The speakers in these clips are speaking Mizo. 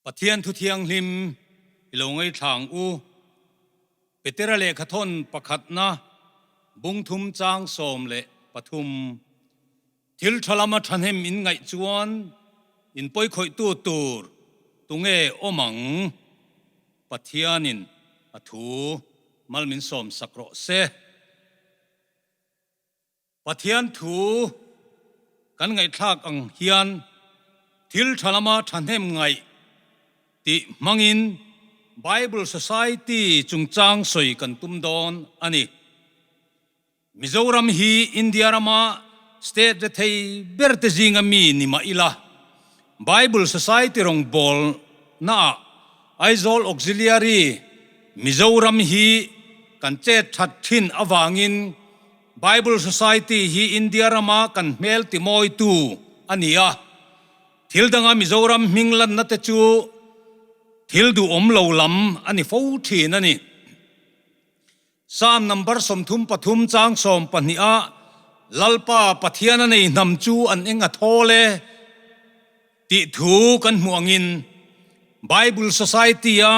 Pathian thu thianghlim i lo ngaithla ang u. Petera lehkhathawn pakhatna bungthum chang 13. Thil tha lama thahnem in ngaih chuan in pawikhawihtu tur tunge awm ang? Pathianin a thu mal min sawmsak rawh se. Pathian thu kan ngaihthlak ang hian thil tha lama thahnem ngaih tih hmangin Bible Society chungchang sawi kan tum dawn a ni. Mizoram hi India rama state rethei ber te zinga mi ni mah ila, Bible Society rawngbawlnaah Aizawl Auxiliary Mizoram hi kan chet that thin avangin Bible Society hi India rama kan hmel timawitu a ni a, thil danga Mizoram hming lanna te chu thil duhawm lo lam a ni fo thin a ni. Psalm number 33 chang 12 ah Lalpa Pathian a nei hnam chu an eng a thawl e tih thu kan hmuh angin Bible Society a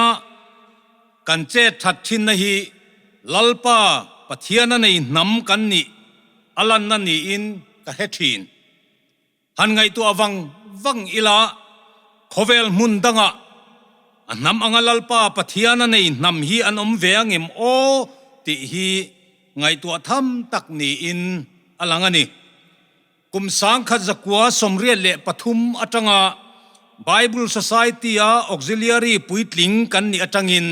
kan chet that thinna hi Lalpa Pathian a nei hnam kan nih a lanna niin ka hre thin. Han ngaihtuah vang vang ila khawvel hmun dangah a hnam anga Lalpa Pathian a nei hnam hi an awm ve angem aw tih hi ngaihtuah tham tak niin a lang a ni. Kum 1983 atanga Bible Society-a Auxiliary puitling kan nih atangin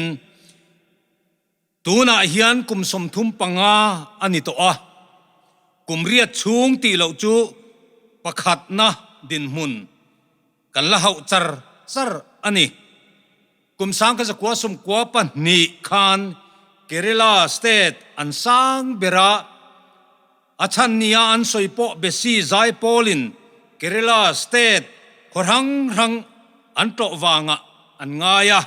tunah hian kum 35 a ni tawh a, kum riat chhung tih loh chu pakhatna dinhmun kan la hauh char char a ni. Kum 1992 khan Kerala State an sang ber a, a chhan nia an sawi pawh Besi Zaipawlin Kerala State khaw hrang hrang an tlawh vangah an ngai a.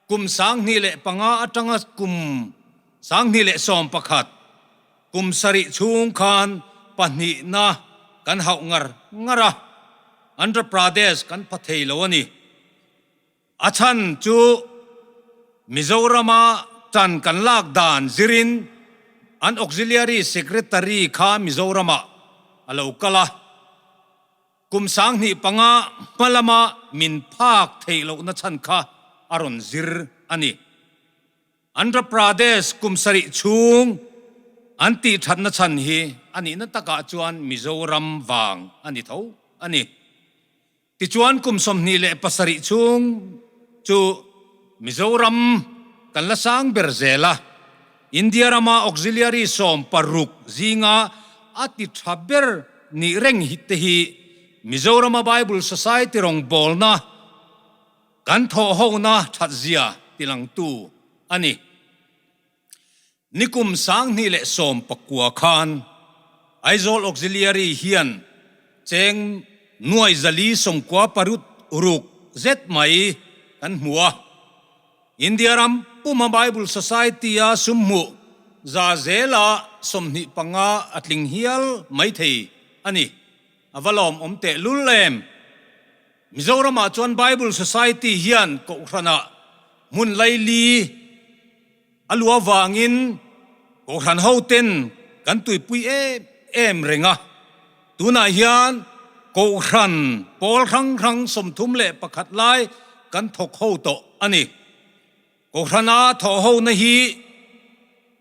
Kum 2005 atanga kum 2011, kum sarih chhung khan pahnihna kan hauh ngar ngar a, Andhra Pradesh kan pha thei lo a ni. A chhan chu Mizorama tan kan lak dan zirin an Auxiliary Secretary kha Mizoramah a lo kal a, kum 2005 hma lama min phak theih lohna chhan kha a rawn zir a ni. Andhra Pradesh kum sarih chhung an tih thatna chhan hi a nihna takah chuan Mizoram vang a ni tho a ni. Tichuan kum 27 chhung chu Mizoram kan la sang ber zel a, India rama auxiliary 16 zinga a ti tha ber nih reng te hi Mizorama Bible Society rawngbawlna kan thawhhona thatzia tilangtu a ni. Nikum 2019 khan Aizawl Auxiliary hian cheng 496 zet mai kan hmu a. India ram puma Bible Society-a sum hmuh za zela 25 a tling hial mai thei a ni. A va lawmawm tehlul em? Mizoramah chuan Bible Society hian Kohhranah hmun laili A lu avangin Kohhran hoten kan tuipui em em reng a, tunah hian Kohhran pawl hrang hrang 31 lai kan thawk ho tawh a ni. Kohhrana thawh hona hi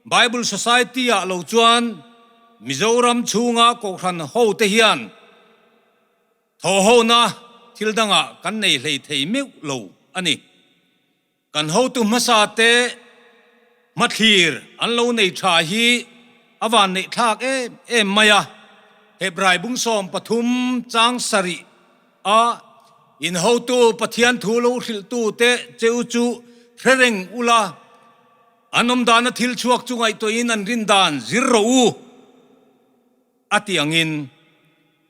Bible Society-ah lo chuan Mizoram chhunga Kohhran hote hian thawh hona thil dangah kan nei hlei thei meuh lo a ni. Kan hotu hmasa te hmathlir an lo nei tha hi a van neih thlak em em mai a, Hebrai bung 13 chang sarih a in hotu Pathian thu lo hrilhtu te cheu chu hre reng ula, an awm dana thil chhuak chu ngaihtuahin an rin dan zir rawh u. A ti angin,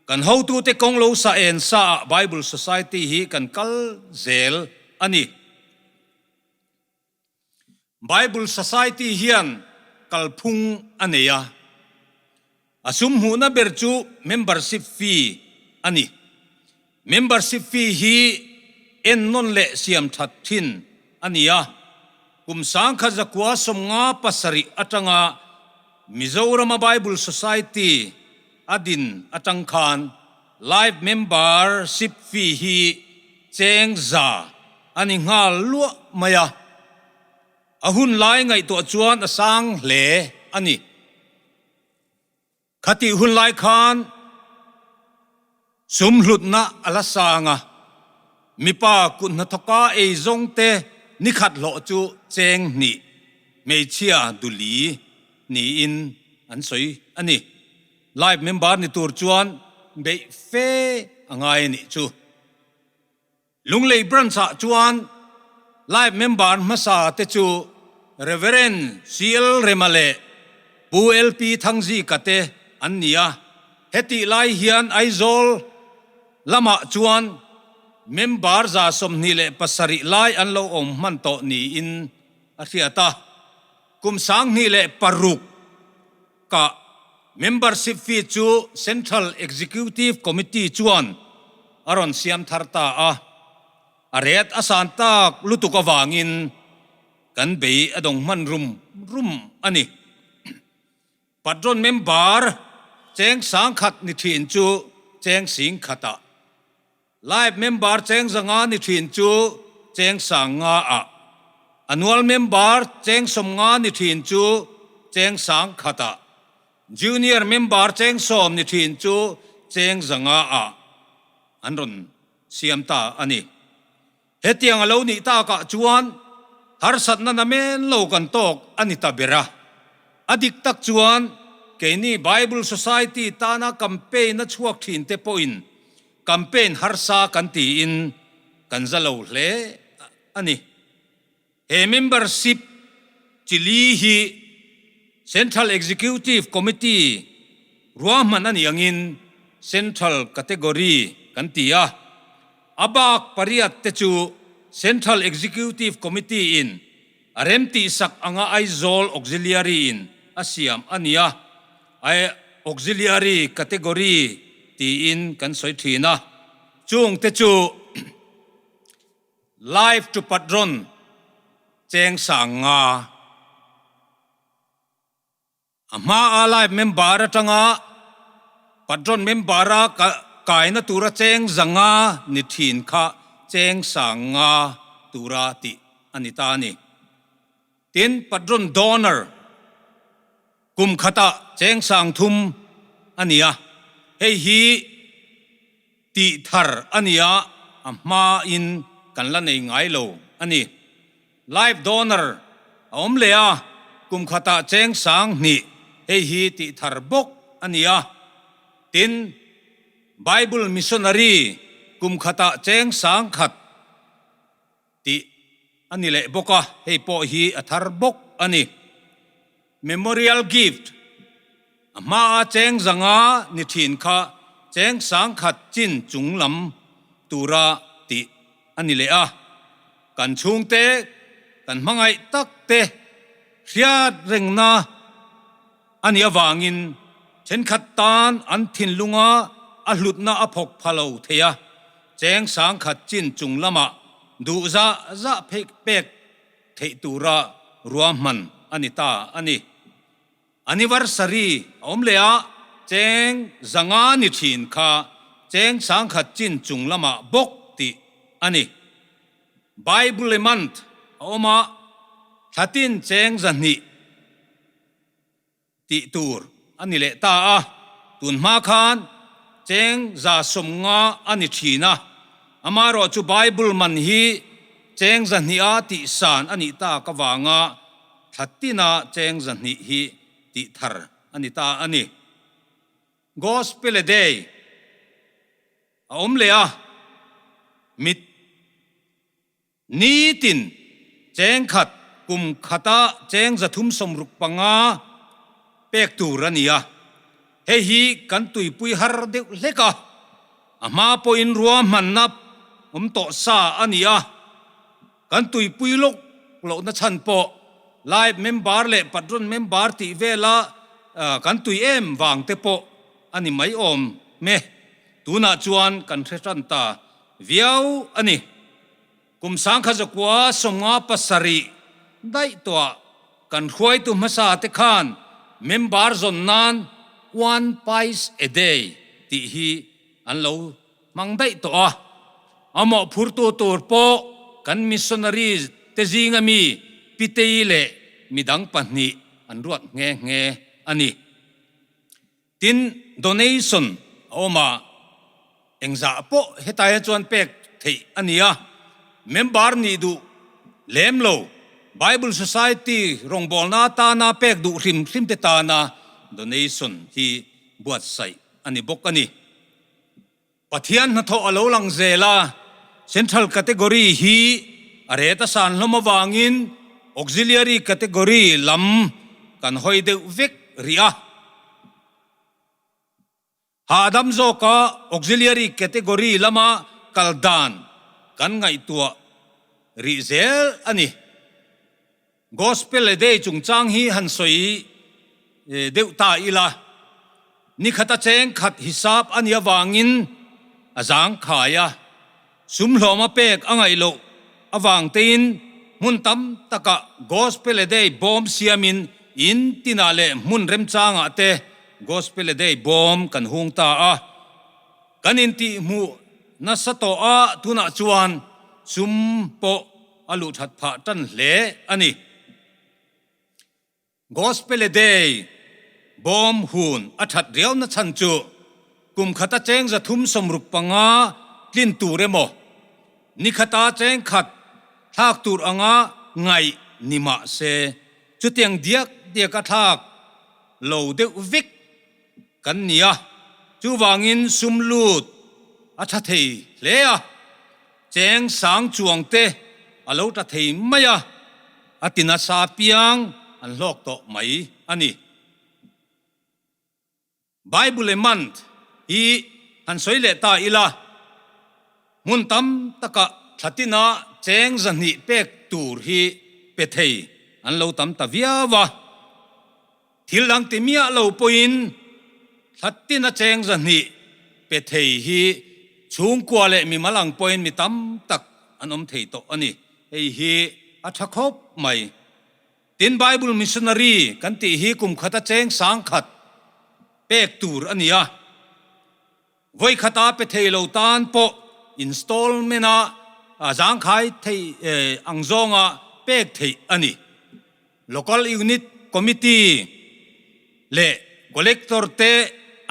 kan hotute kawng lo sa en sa ah Bible Society hi kan kal zel a ni. Bible Society hian kalphung a nei a, a sum hmuhna ber chu membership fee a ni. Membership fee hi. ennawn leh siam that thin a ni a, kum 1957 atanga Mizorama Bible Society a din atang khan Life Membership fee hi cheng za a ni nghal luah mai a, a hun lai ngaihtuah chuan a sang hle a ni. Khatih hun lai khan sum hlutna a la sang a, mipa kut hnathawka ei zawng te nikhat hlawh chu cheng hnih hmeichhia duli niin an sawi a ni. Life member ni tur chuan beih fe a ngai a nih chu. Lunglei Branch-ah chuan Life Member hmasa te chu Rev. CL Rema leh Pu LP Thangzika te an ni a, hetih lai hian Aizawl lamah chuan member 27 lai an lo awm hman tawh niin a hriat a, kum 2006 Ka membership fee chu Central Executive Committee chuan a rawn siam thar ta a, a ret a san tak lutuk avangin kan bei a dawng hman rum rum a ni. Patron member cheng 1000 ni thin chu cheng 10,000 ah, Life member cheng 500 ni thin chu cheng 500 ah, Annual member cheng 50 ni thin chu cheng 1000 ah, Junior member cheng 10 ni thin chu cheng 500 ah an rawn siam ta a ni. Hetiang a lo nih takah chuan harsatna namen lo kan tawk a ni ta ber a. A dik tak chuan keini Bible Society tana campaign a chhuak thin te pawhin Campaign harsa kan tiin kan za lo hle a ni. He membership chi li hi Central Executive Committee ruahman a nih angin Central Category kan ti a. A bak pariat te chu Central Executive Committee in a remtihsak anga Aizawl Auxiliary in a siam a ni a, Auxiliary Category tiin kan sawi thin a, chung te chu Life to Patron cheng 500. A hmaa Life member atanga Patron member-a kaina tura cheng 500 ni thin kha cheng 500 tura tih a ni ta a ni. Tin, Patron donor kum khatah cheng 3000 a ni a, hei hi tih thar a ni a, a hmain kan la nei ngai lo a ni. Life donor a awm leh a, kum khatah cheng 2000 hei hi tih thar bawk a ni a. Tin, Bible missionary kum khatah cheng 1000 tih a ni leh bawk a, hei pawh hi a thar bawk a ni. Memorial gift a hmaa cheng 500 ni thin kha cheng 1000 chin chung lam tura tih a ni leh a. Kan chhungte, kan hmangaih tak te hriat rengna a nih avangin thenkhat tan an thinlunga a hlutna a phawk pha lo thei a, cheng 1000 chin chung lamah duh zah zah pek theih tura ruahman a ni ta a ni. Anniversary a awm leh a, cheng 500 ni thin kha cheng 1000 chin chung lamah bawk tih a ni. Bible month a awm a, thlatin cheng 200 tih tur a ni leh ta a, tun hma khan cheng 150 a ni thin a, amaherawh chu Bible man hi cheng 200 a tih san a nih tak avanga thla tina cheng 200 hi tih thar a ni ta a ni. Gospel a Day a awm leh a, mit. Nitin cheng khat kum khata cheng 365 pek tur a ni a, hei hi kan tuipui har deuh hlek a, a hma pawhin ruahmanna awm tawh sa a ni a, kan tuipui lawk lohna chhan pawh Life member leh Patron member tih vela kan tui em vang te pawh a ni mai awm e, tunah chuan kan hre tan ta viau a ni. Kum 1957 daih tawhah kan hruaitu hmasa te khan member zawn nan One Pice a Day tih hi an lo hmang daih tawh a. A mawhphurtu tur pawh kan missionary te zinga mi Pitei leh midang pahnih an ruat nghe nghe a ni. Tin, donation a awm a, engzah pawh hetaia chuan pek theih a ni a, member nih duh lem lo, Bible Society rawngbawlna atana pek duh hrim hrim te tana donation hi buatsaih a ni bawk a ni. Pathian hnathawh a lo lang zel a, Central Category hi a ret a san hlawm avangin Auxiliary Category lam kan hawi deuh vek rih a. Hahdam zawka Auxiliary Category lama kal dan kan ngaihtuah rih zel a ni. Gospel a Day chungchang hi han sawi deuh ta ila, nikhata cheng khat hisap a nih avangin a zang khai a, sum hlawma pek a ngaih loh avang tein hmun tam takah Gospel a Day bawm siamin in tinah leh hmun remchangah te Gospel a Day bawm kan hung ta a. Kan intihhmuh nasa tawh a, tunah chuan sum pawh a luh that phah tan hle a ni. Gospel a Day bawm hun a that riauna chhan chu kum khata cheng 365 tlin tur emaw, ni khata cheng khat thlak tur anga ngaih ni mah se chutiang diak diak a thlak lo deuh vek kan ni a, chuvangin sum lut a tha thei hle a, cheng sang chuang te a lo tla thei mai a, a ti nasa piang an hlawk tawh mai a ni. Bible a month hi han sawi leh ta ila, hmun tam takah thlatina cheng 200 pek tur hi pe thei an lo tam ta viau a. Thil dang ti miah lo pawhin thlatin a cheng 200 pe thei hi chhungkua leh mimal ang pawhin mi tam tak an awm thei tawh a ni. Hei hi a tha khawp mai. Tin, Bible Missionary kan tih hi kum khata cheng 1000 pek tur a ni a. Vawi khata pe thei lo tan pawh installment-a zangkhai thei ang zawnga pek theih a ni. Local Unit Committee leh Collector te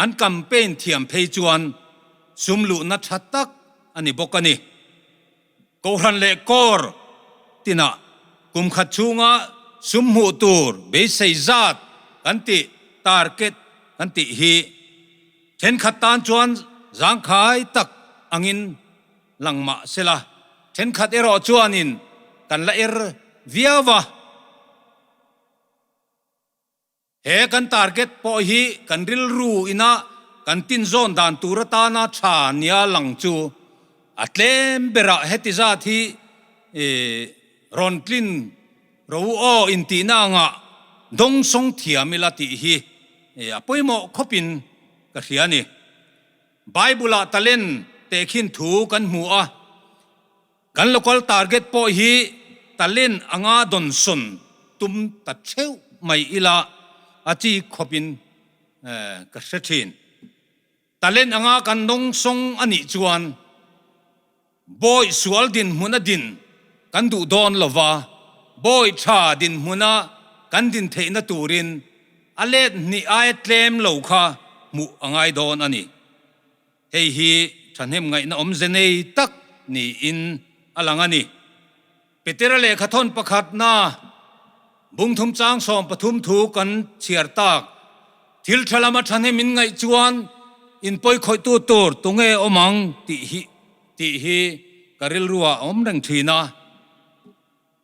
an campaign thiam phei chuan sum luhna tha tak a ni bawk a ni. Kohhran leh Corps tinah kum khat chhunga sum hmuh tur beisei zat kan tih, target kan tih hi thenkhat tan chuan zangkhai tak angin lang mah sela, thenkhat erawh chuanin kan la er viau va. He kan target pawh hi kan rilru ina kan tinzawn dan tur atana tha nia lang chu a tlem berah heti zat hi rawn tlin ro aw intihna angah dawngsawng thiam ila tih hi a pawimawh khawpin ka hria a ni. Bible-ah talent tehkhin thu kan hmu a. Kan local target pawh hi talent anga dawnsawn tum ta theuh mai ila a chi khawpin ka hre thin. Talent anga kan dawngsawng a nih chuan bawi sual dinhmun a din kan duh dawn lova, bawi tha dinhmuna kan din theihna turin a let hnih aia tlem lo kha hmuh a ngai dawn a ni. Hei hi thahnem ngaihna awmze nei tak niin a lang a ni. Petera lehkhathawn pakhatna bungthum chang 13 thu kan chhiar tak, Thil tha lama thahnem in ngaih chuan in pawikhawihtu tur tunge awm ang tih hi tih hi ka rilruah a awm reng thin a.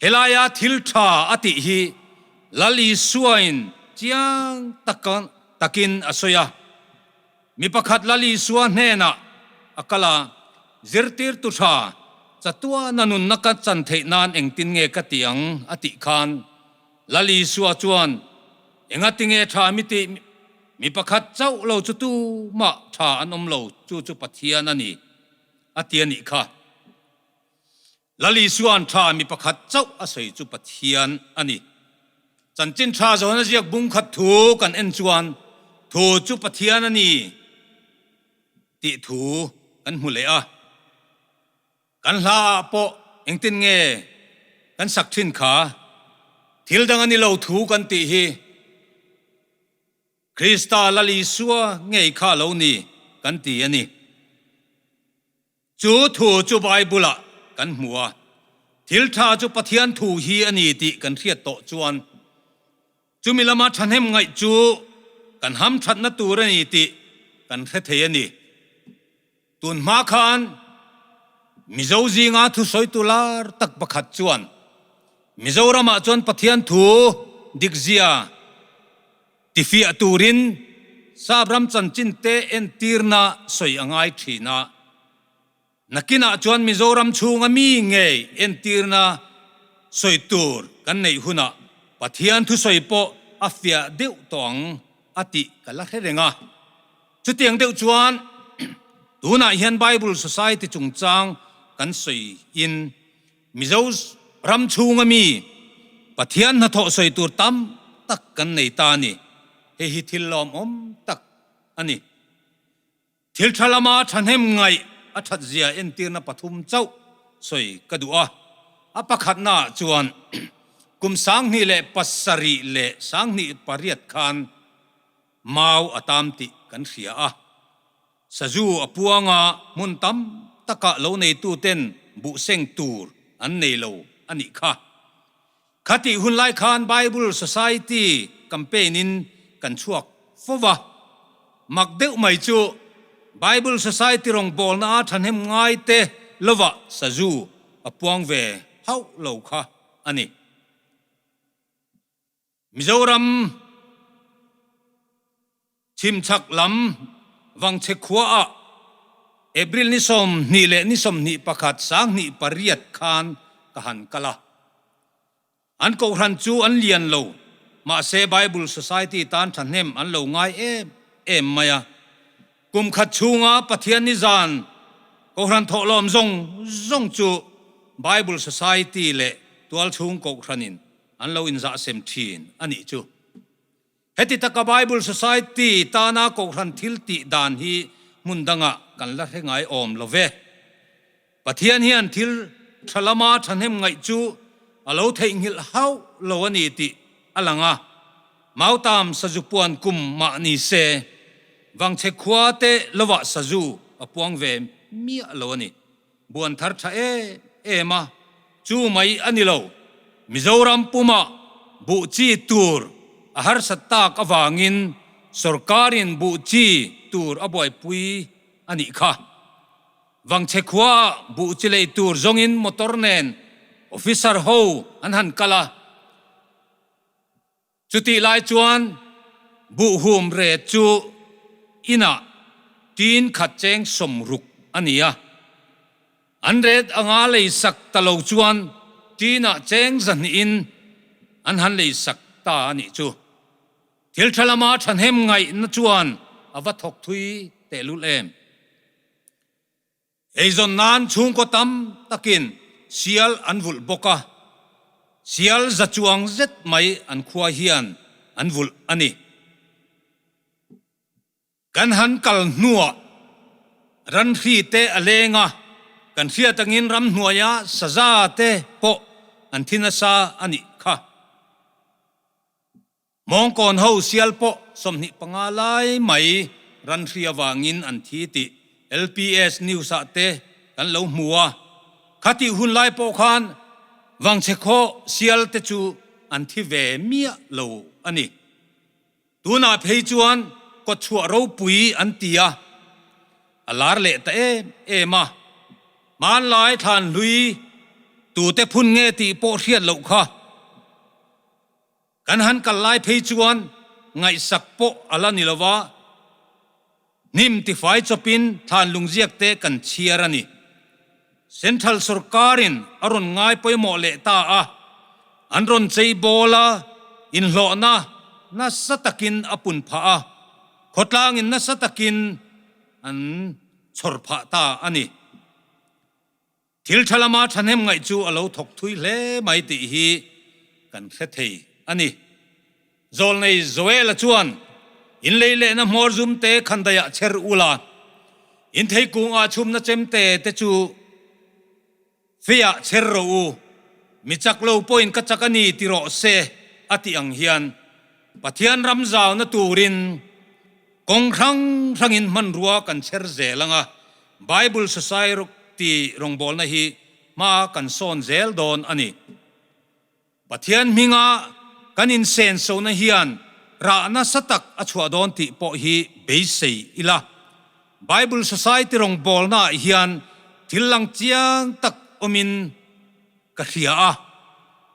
Helaia thil tha a tih hi Lal Isuain chiang takin a sawi a. Mi pakhat Lal Isua hnenah a kal a, Zirtirtu tha, chatuana nunna ka chan theih nan engtin nge ka ti ang? a tih khan Lal Isua chuan, Engatinge tha mi tih mi pakhat chauh lo chu tumah tha an awm lo, chu chu Pathian a ni, a ti a nih kha. Lal Isua'n tha mi pakhat chauh a sawi chu Pathian a ni. Chanchin tha zawn a ziak bung khat thu kan en chuan thu chu Pathian a ni tih thu kan hmu leh a. Kan hla ah pawh engtin nge kan sak thin kha? Thil dang a ni lo thu kan tih hi. Krista Lal Isua ngei kha a lo ni kan ti a ni. Chu thu chu Bible-ah kan hmu a, thil tha chu Pathian thu hi a ni tih kan hriat tawh chuan chumi lama thahnem ngaih chu kan hamthatna tur a ni tih kan hre thei a ni. Tun hma khan Mizo zinga thusawitu lar tak pakhat chuan Mizoramah chuan Pathian thu dikzia Tifiah turin Sap ram chanchinte entirna sawi a ngai thin a, nakinah chuan Mizoram chhunga mi ngei entirna sawi tur kan neih hunah Pathian thusawi pawh a fiah deuh tawh ang a tih ka la hre reng a. Chutiang deuh chuan tunah hian Bible Society chungchang kan sawiin Mizo ram chhunga mi Pathian hnathawh sawi tur tam tak kan nei ta a ni. Hei hi thil lawmawm tak a ni. Thil tha lama thahnem ngaih a that zia entirna pathum chauh sawi ka duh a. A pakhatnaah chuan kum 2007 leh 2008 khan mau a tam tih kan hria a. Sazu a puanga hmun tam takah lo neituten buh seng tur an nei lo a nih kha. Khatih hun lai khan Bible Society campaign in kan chhuak fo va. Mak deuh mai chu Bible Society rawngbawlna a thahnem ngai te lovah sazu a puang ve hauh lo kha a ni. Mizoram Chhimchhak lam Vangchhe khuaah April ni 20 leh ni 21 2008 khan ka han kal a. An kohhran chu an lian lo, mahse Bible Society tan thahnem an lo ngai em em mai a. Kum khat chhunga Pathian ni zan kohhran thawhlawm zawng zawng chu Bible Society leh tualchhung kohhranin an lo inzahsem thin a nih chu. Heti taka Bible Society tana kohhran thil tih dan hi hmun dangah kan la hre ngai awm lo ve. Pathian hian thil tha lama thahnem ngaih chu a lo theihnghilh hauh lo a ni tih a lang a. Mautam sazu puan kum mah ni se, Vangchhe khua te lovah sazu a puang ve miah lo a ni. Buan thar tha em em a, chu mai a ni lo. Mizoram pumah buh chi tur a harsat tak avangin sorkarin buh chi tur a buaipui a nih kha. Vangchhe khuaah buh chi lei tur zawngin motor nen officer ho an han kal a. Chutih lai chuan buhhum ret chu inah tin khat cheng 60 a ni a. An ret anga lei sak ta lo chuan tinah cheng zahnihin an han lei sak ta a nih chu. Thil tha lama thahnem ngaihna chuan a va thawk thui tehlul em. Eizawn nan chhungkaw tam takin sial an vulh bawk a, sial za chuang zet mai an khua hian an vulh a ni. Kan han kal hnuah ranhri te a leng a, kan hriat angin ramhnuaia saza te pawh an thi nasa a nih kha. Mawngkawn ho sial pawh 25 lai mai ranhri avangin an thi tih LPS News ah te kan lo hmu a, khatih hun lai pawh khan Vangchhe khaw sial te chu an thi ve miah lo a ni. Tunah phei chuan kawtchhuah ropui an ti a, a lar leh ta em em a, hmanlai thlan hlui tute phun nge tih pawh hriat loh kha. Kan han kal lai phei chuan ngaihsak pawh a la ni lo va, hnim tifai chawpin thlan lungziak te kan chhiar a ni. Central sorkarin a rawn ngai pawimawh leh ta a, an rawn chei bawl a, inhlawhna nasa takin a pun phah a, khawtlangin nasa takin an chhawr phah ta a ni. Thil tha lama thahnem ngaih chu a lo thawk thui hle mai tih hi kan hre thei a ni. Zawlnei Joel-a chuan, In lei lehna hmawr zum te khandaiah chher ula, in theikungah chhumna chemte te chu Feiah chher rawh u, mi chak lo pawhin ka chak a ni ti rawh se a tih ang hian Pathian ram zauna turin kawng hrang hrangin hmanrua kan chher zel ang a, Bible Society rawngbawlna hi hma kan sawn zel dawn a ni. Pathian hminga kan insensona hian rah nasa tak a chhuah dawn tih pawh hi beisei ila. Bible Society rawngbawlnaah hian thil lang chiang tak awmin ka hria a,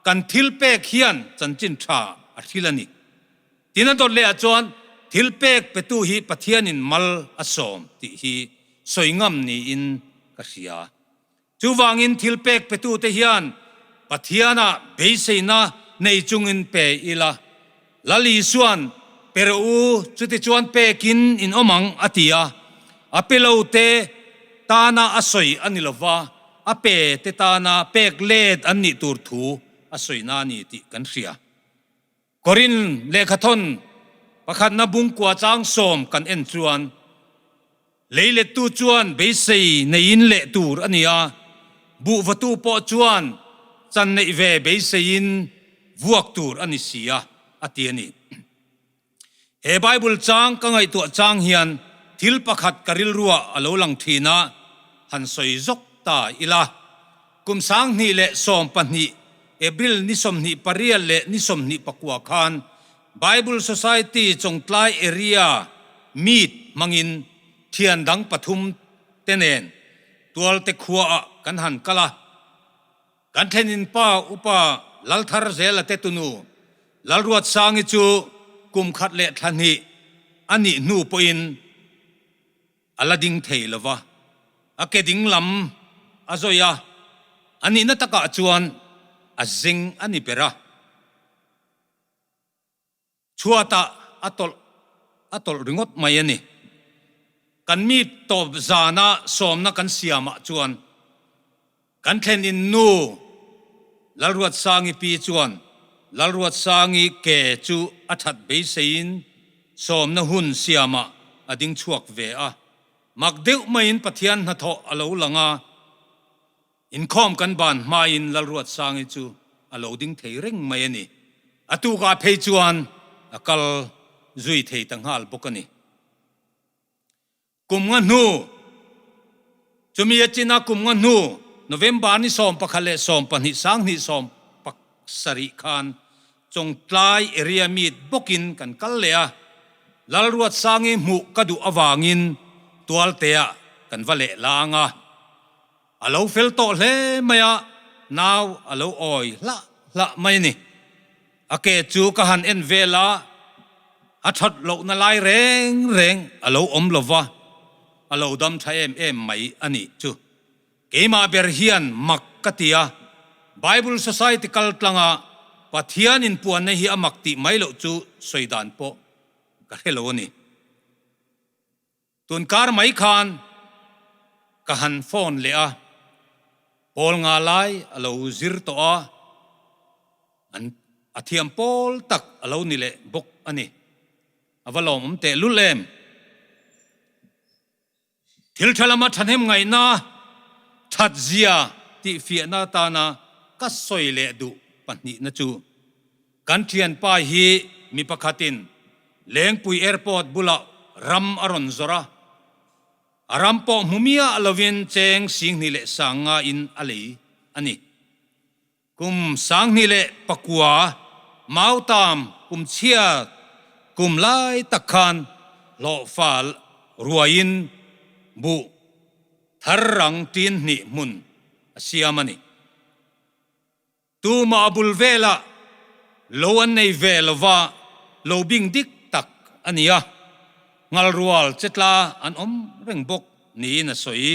kan thil pek hian chanchin tha a hril a ni. Tin a dawt lehah chuan thil pek petu hi Pathianin mal a sawm tih hi sawi ngam niin ka hria. Chuvangin thil pek petute hian Pathianah beiseina nei chungin pe ila. Lal Isua'n, Pe rawh u, chutichuan pekin in awm ang, a ti a. A pe lo te tana a sawi a ni lova, a pe te tana pek let an nih tur thu a sawina a ni tih kan hria. Korin lehkhathawn pakhatna bungkua chang sawm kan en chuan, Lei lettu chuan beisei neiin leh tur a ni a, buhvatu pawh chuan chan neih ve beiseiin vuak tur a ni si a, a ti a ni. He Bible chang ka ngaihtuah chang hian thil pakhat ka rilruah a lo lang thin a, han sawi zawk ta ila. Kum 2012 April ni 28 leh ni 24 khan Bible Society Chawngtlai Area Meet hmangin thian dang pathum te nen Tualte khuaah kan han kal a. Kan thlenin pa upa Lalthar Zela te tunu Lalruatsangi chu kum khat leh thla hnih a nih hnu pawhin A la ding thei lo va, a ke ding lam a zawi a, a nihna takah chuan a zeng a ni ber a. Chhuatah a tawlh a tawlh ringawt mai a ni. Kan mi tawp zana sawmna kan siamah chuan Kan thlen in nu Lalruatsangi pi chuan Lalruatsangi ke chu a that beiseiin sawmna hun siamah a ding chhuak ve a. Mak deuh maiin Pathian hnathawh a lo lang a, inkhawm kan ban hmain Lalruatsangi chu a lo ding thei reng mai a ni. A tukah phei chuan a kal zui thei ta nghal bawk a ni. Kum nga hnu, chumi a chin a kum nga hnu November ni 11 leh 12 2017 khan Chawngtlai area meet bawkin kan kal leh a, Lalruatsangi hmuh ka duh avangin Tualtea kan va leh lang a. A lo fel tawh hle mai a, nau a lo awi hlah hlah mai a ni. A ke chu ka han en vel a, a that lohna lai reng reng a lo awm lo va, a lo dam tha em em mai a nih chu. Keimah ber hian mak ka ti a, Bible Society kal tlanga Pathian inpuanna hi a mak tih mai loh chu sawi dan pawh ka hre lo a ni. Tun kar mai khan ka han phone leh a, pawl nga lai a lo zir tawh a, an a thiam pawl tak a lo ni leh bawk a ni. A va lawmawm teh lul em? Thil tha lama thahnem ngaihna that zia tih fiahna atana ka sawi leh duh pahnihna chu Kan thianpa hi mi pakhatin Lengpui Airport bulah ram a rawn zawrh a, a ram pawh hmu miah lovin cheng 2005 in a lei a ni. Kum 2009 Mautam kum chhiat kum lai tak khan hlawhfa ruaiin buh thar rang tin hnih hmun a siam a ni. Tumah a bul velah lo an nei ve lova, lo bing dik tak a ni a, ngalrual che tla an awm reng bawk niin a sawi.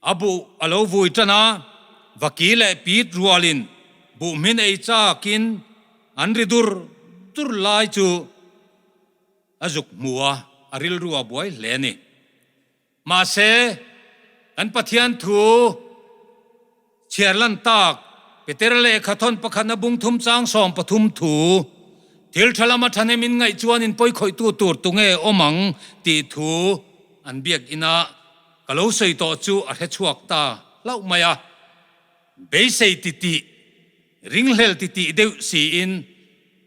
A buh a lo vui tan a, vaki leh pit rualin buh hmin ei chakin an ri dur dur lai chu a zuk hmu a, a rilru a buai hle a ni. Mahse, kan Pathian thu Chhiar lan tak, Petera lehkha thawn pakhatna bung thum chang 13 thu, Thil tha lama thahnem in ngaih chuan in pawi khawihtu tur tunge awm ang tih thu an biak inah ka lo sawi tawh chu a hre chhuak ta hlauh mai a. Beisei titih, ringhlel titih deuh siin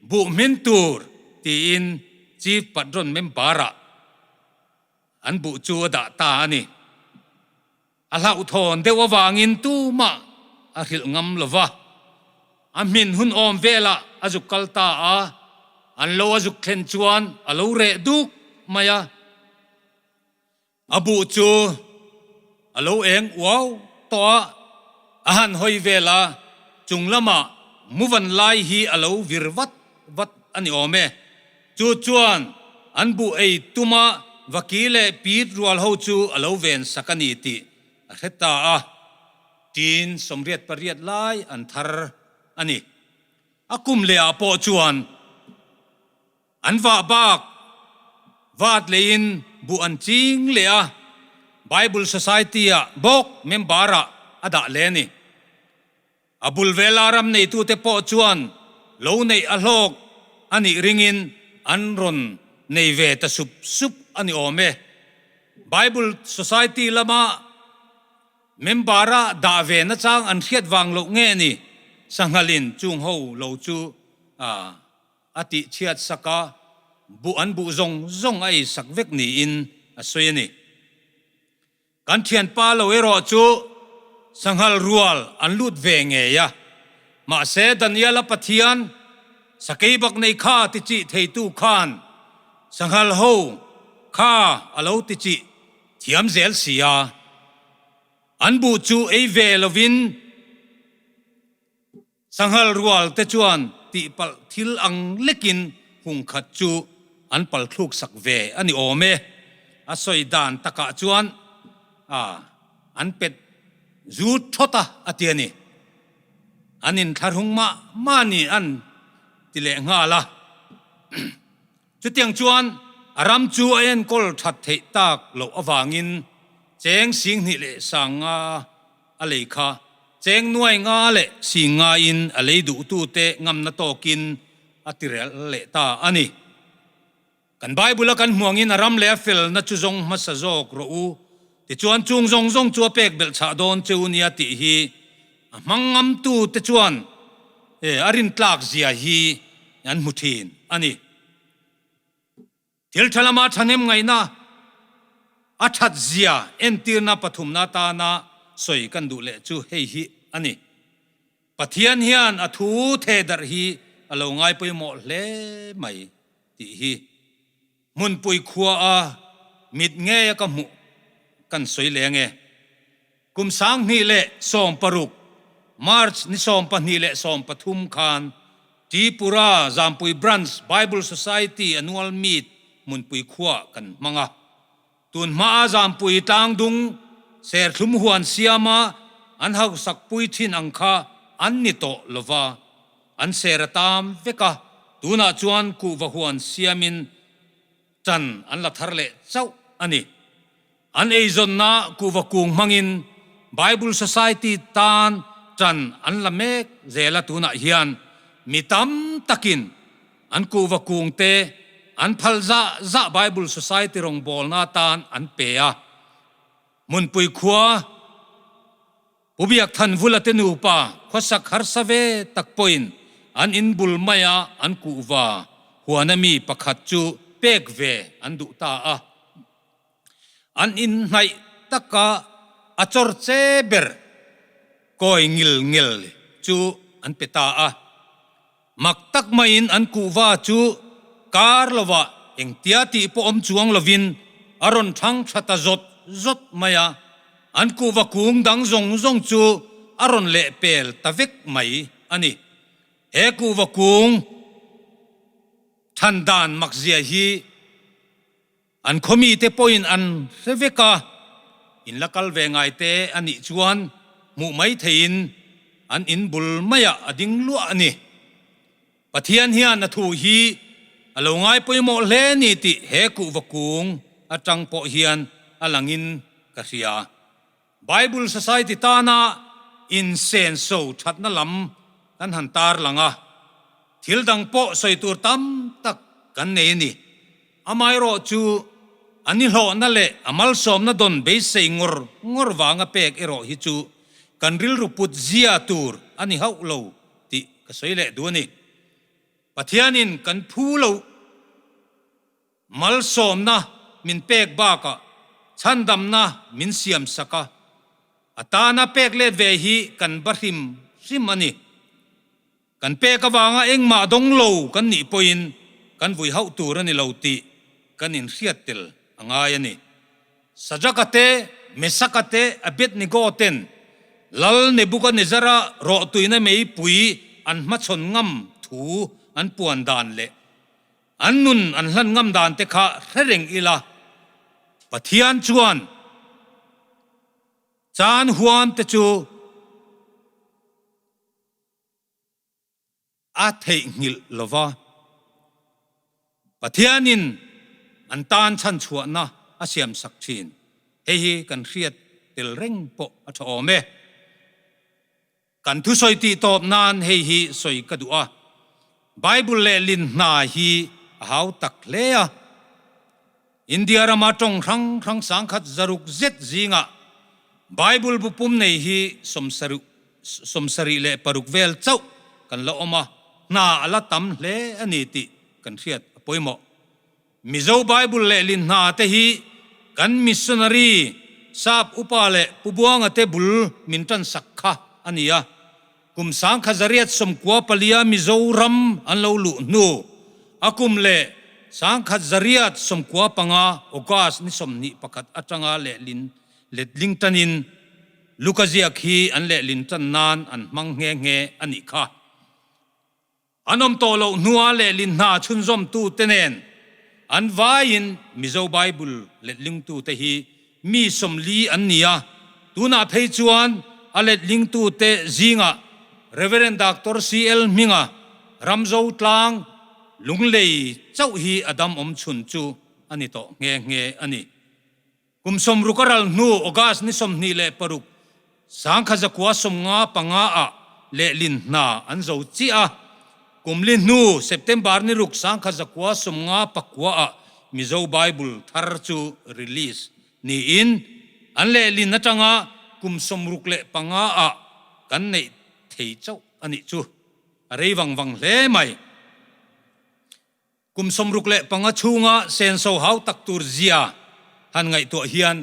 buh hmin tur tiin Chief Patron member-ah an buh chu a dah ta a ni. A hlauhthawn deuh avangin tumah a hrilh ngam lo va, a hmin hun awm velah a zuk kal ta a, an lo a zuk thlen chuan a lo reh duk mai a. A buh chu a lo eng uau tawh a, a han hawi vel a, chung lamah muvan lai hi a lo vir vat vat a ni awm e. Chu chuan an buh ei tuma vaki leh pit rual ho chu a lo ven sak a ni tih a hre ta a, tiin 88 lai an thar a ni. A kum lehah pawh chuan an vah bak vat leiin buh an ching leh a, Bible Society-ah bawk member-ah a dah leh a ni. A bul vela ram neitute pawh chuan lo neih a hlawk a nih ringin an rawn nei ve ta sup sup a ni awm e. Bible Society lama member-a dah ve nachang an hriat vang loh nge ni sanghalin chung ho lo chu a tih chhiat sak a, buh an buh zawng zawng a ei sak vek niin a sawi a ni. Kan thianpa lo erawh chu sanghal rual an lut ve ngei a, mahse Daniela Pathian sakei bak nei kha ti chih theitu khan sanghal ho kha a lo ti chih thiam zel si a, an buh chu ei ve lovin Sanghal rual te chuan tihpalh thil ang lekin hung khat chu an pal thluk sak ve a ni awm e. A sawi dan takah chuan a an pet zut thawt a a ti a ni. An inthlahrung mah mah ni an ti leh nghal a. Chutiang chuan a ram chu a enkawl that theih tak loh avangin cheng 2500 a lei kha cheng nuai nga leh sing ngaiin a lei duhtute ngamna tawkin a tirel leh ta a ni. Kan Bible-a kan hmuangin a ram leh a felna chu zawng hmasa zawk rawh u, tichuan chung zawng zawng chu a pek belh chhah dawn che u nia tih hi a hmang ngamtute chuan a rintlak zia hi an hmu thin a ni. Thil tha lama thahnem ngaihna a that zia entirna pathumna atana sawi kan duh leh chu hei hi a ni. Pathian hian a thu theh darh hi a lo ngai pawimawh hle mai tih hi hmunpui khua a mit ngeia ka hmuh kan sawi leng e. Kum 2016, March ni 22 13 khan Tripura Zampui Branch Bible Society Annual Meet hmunpui khuah kan hmang a. Tun hmaa Zampui tlangdung serthlum huan siama an hausakpui thin ang kha an ni tawh lova, an ser a tam vek a, tunah chuan kuhva huan siamin Chan an la thar leh chauh a ni. An eizawnna kuhva kung hmangin Bible Society tan chan an la mek zel a, tunah hian mi tam takin an kuhva kung te an phal zah zah Bible Society rawngbawlna tan an pe a. Hmunpui khua Pu Biakthanvula te nupa khawsak harsa ve tak pawhin an in bul maia an kuhva huana mi pakhat chu pek ve an duh ta a. An in hnaih taka a chawr che ber kawi ngil ngel chu an pe ta a. Mak tak maiin an kuhva chu kar lovah engtia tih pawh awm chuang lovin a rawn thang tha ta zawt zawt mai a, an kuhva kung dang zawng zawng chu a rawn lehpel ta vek mai a ni. He kuhva kung than dan makzia hi An khawmite pawhin an hre vek a, in la kal ve ngai te a nih chuan hmuh mai theihin an in bul maiah a ding luah a ni. Pathian hian a thu hi a lo ngai pawimawh hle ni tih he kuhva kung atang pawh hian a langin ka hria. Bible Society tana. insenso thatna lam kan han tarlang a, thil dang pawh sawi tur tam tak kan nei a ni. Amaherawh chu a nihlawhna leh a malsawmna dawn beisei ngawr ngawr vanga pek erawh hi chu kan rilru put zia tur a ni hauh lo tih ka sawi leh duh a ni. Pathianin kan phu loh malsawmna min pek bakah chhandamna min siam sak a, a tana pek let ve hi kan ba hrim hrim a ni. Kan pek avanga engmah dawng lo kan nih pawhin kan vui hauh tur a ni lo tih kan inhriat tel a ngai a ni. Sadraka te, Mesaka te, Abednego ten Lal Nebukanezzara rawhtuina meipui an hmachhawn ngam thu an puan dan leh an nun an hlan ngam dan te kha hre reng ila, Pathian chuan chan huam te chu A theihnghilh lo va, Pathianin an tan chhanchhuahna a siamsak thin. Hei hi kan hriat tel reng pawh a tha awm e. Kan thusawi tih tawp nan hei hi sawi ka duh a, Bible lehlin hna hi a hau tak hle a. India rama tawng hrang hrang sangkhat zaruk zet zingah Bible bu pum nei hi 76 vel chauh kan la awm a, hna a la tam hle a ni tih kan hriat a pawimawh. Mizo Bible lehlin hna te hi kan missionary Sap Upa leh Pu Buanga te bul min tansak kha a ni a. Kum 1994 Mizoram an lo luh hnu, a kum leh 1995 August ni 21 atanga lehlin letling tanin Luka ziak hi an lehlin tan nan an hmang nghe nghe a nih kha. An awm tawh loh hnua lehlin hna chhunzawmtute nen an vaiin Mizo Bible letlingtute hi mi 40 an ni a, tunah phei chuan a letlingtute zingah Rev. Doctor CL Hminga Ramzo Tlang Lunglei chauh hi a dam awm chhun chu a ni tawh nghe nghe a ni. Kum 60 a ral hnu August ni 26, 1995 ah lehlin hna an zo chiah a. Kum li hnu September ni 6, 1959 ah Mizo Bible thar chu release niin an lehlin atanga kum 65 ah kan neih thei chauh a nih chu a rei vang vang hle mai. Kum 65 chhunga senso hau tak tur zia han ngaihtuah hian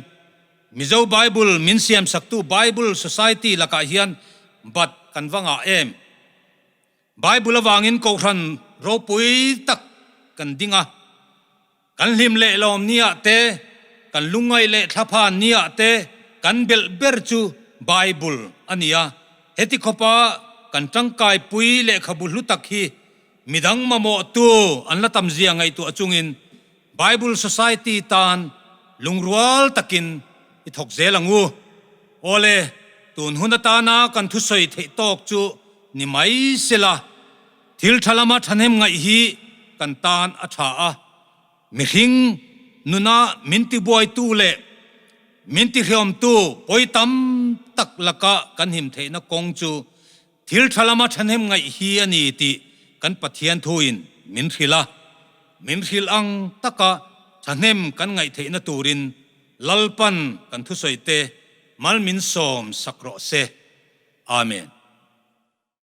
Mizo Bible min siamsaktu Bible Society lakah hian bat kan va ngah em? Bible avangin Kohhran ropui tak kan ding a, kan hlim leh lawm niah te, kan lungngaih leh thlaphan niah te kan belh ber chu Bible a ni a. Heti khawpa kan tangkaipui lehkhabu hlu tak hi Midang mamawhtu an la tam zia ngaihtuah chungin Bible Society tan lungrual takin i thawk zel ang u. Awle, tun hun atana kan thusawi theih tawk chu ni mai sela, thil tha lama thahnem ngaih hi kan tan a tha a, mihring nuna min tibuaitu leh min tihriawmtu pawi tam tak laka kan him theihna kawng chu Thil tha lama thahnem ngaih hi a ni tih kan Pathian thuin min hrilh a, min hrilh ang taka thahnem kan ngaih theihna turin Lalpan kan thusawite mal min sawm sak rawh se. Amen.